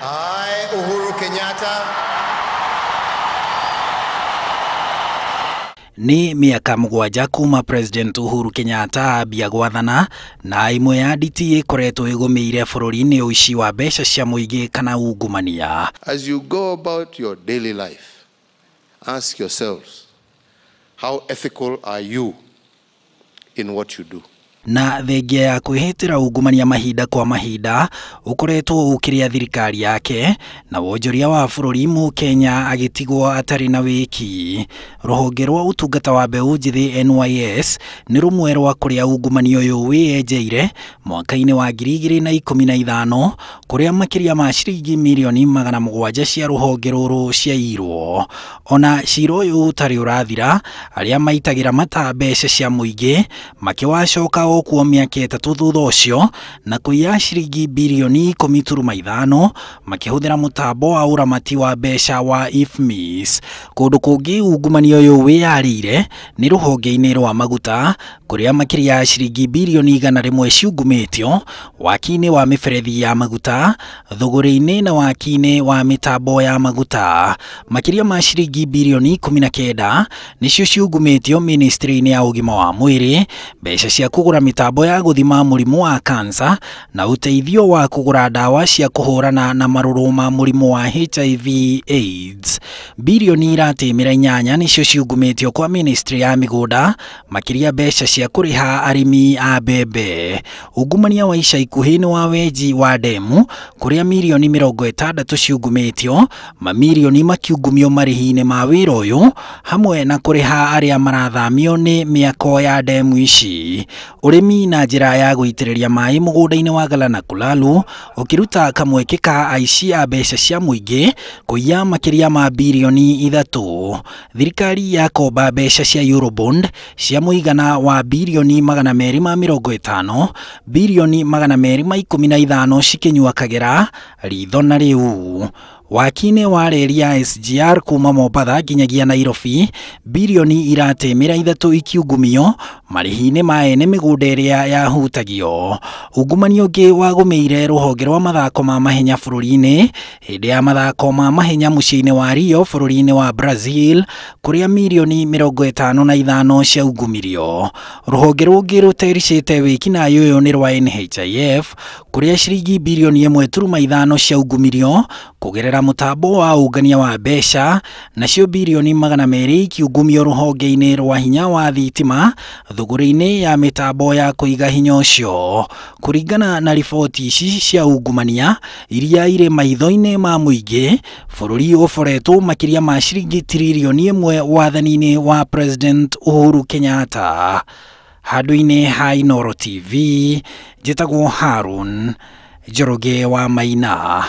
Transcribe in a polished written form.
I, Uhuru Kenyatta. Nĩ mĩaka 7 kuma President Uhuru Kenyatta ambia gwathana na imwe ya nditi ĩkoretwo ĩgũmĩire bũrũri-inĩ ũici wa mbeca cia mũingĩ kana ungumania. As you go about your daily life, ask yourselves, how ethical are you in what you do? Na thengia ya kwĩhĩtĩra ungumania mahinda kwa mahinda ũkoretwo ũkĩrĩa thirikari yake na wonjoria wa bũrũri Mũkenya agĩtigwo atarĩ na wĩki. Rũhonge rwa ũtungata wa mbeũ njĩthĩ NYS nĩ rũmwe rwa kũrĩa ungumania ũyũ wĩyenjeire mwaka-inĩ wa 2015 kũrĩa makĩria ma ciringi mirioni 700 cia rũhonge rũrũ ciaiyirwo. Ona cira ũyũ ũtarĩ ũrathira, arĩa maitagĩra mata mbeca cia mũingĩ makĩwacoka okuo mĩaka 3 thutha ũcio na kũiya ciringi birioni 10.5 makĩhũthĩra mũtambo wa ũramati wa mbeca wa IFMIS. Kũndũ kũngĩ ungumania ũyũ wĩyarĩire nĩ rũhonge-inĩ rwa maguta kũrĩa makĩria ya ciringi birioni 100 ciungumĩtio, waki-inĩ wa mĩberethi ya maguta, thũgũrĩ-inĩ na waki-inĩ wa mĩtambo ya maguta. Makĩria ma ciringi birioni 19 nĩcio ciungumĩtio ministry-inĩ ya ũgima wa mwĩrĩ, mbeca cia kũgũra mĩtambo ya gũthima mũrimũ wa kansa na ũteithio wa kũgũra ndawa cia kũhũrana na marũrũ ma mũrimũ wa HIV AIDS. Birioni 8 nĩcio ciungumĩtio kwa ministry ya mĩgũnda, makĩria mbeca cia kũrĩha arĩmi a mbembe. Ungumania wa ica ikuhĩ nĩ wa wenji wa ndemu kũrĩa mirioni 60 ciungumĩtio, mamirioni makiungumio marĩhi-inĩ ma wĩra ũyũ hamwe na kũrĩha arĩa marathamio nĩ mĩako ya ndemu ici. Ũrĩmi na njĩra ya gũitĩrĩria maĩ mũgũnda-inĩ wa Galana Kulalu ũkĩruta kamweke ka aici a mbeca cia mũingĩ kũiya makĩria ma birioni 3. Thirikari yakomba mbeca cia Eurobond cia mũigana wa birioni 250, birioni 215 cikĩnyua kagera ritho na rĩu. Waki-inĩ wa reri ya SGR kuma Mombatha nginyagia Nairobi, birioni 3 ikiungumio marĩhi-inĩ ma ene mĩgũnda ĩrĩa yahutagio. Ungumania ũngĩ wagũmĩire rũhonge rwa mathako ma mahenya bũrũri-inĩ hĩndĩ ya mathako ma mahenya mũciĩ-inĩ wa Rio bũrũri-inĩ wa Brazil kũrĩa mirioni 55 ciaungumirio. Rũhonge rũngĩ rũtericĩte wĩkinaĩ ũyũ nĩ rwa NHIF kũrĩa ciringi birioni 1.5 ciaungumirio kũgerera mũtambo wa ũngania wa mbeca, nacio birioni 200 ikiungumio rũhonge-inĩ rwa hinya wa thitima thũgũrĩ-inĩ ya mĩtambo ya kũiga hinya ũcio. Kũringana na riboti ici cia ungumania iria irĩ maitho-inĩ ma mũingĩ, bũrũri ũboretwo makĩria ma ciringi tiririoni 1 wathani-inĩ wa President Uhuru Kenyatta. Handũ-inĩ ha Inooro TV, njĩtagwo Harun Njoroge wa Maina.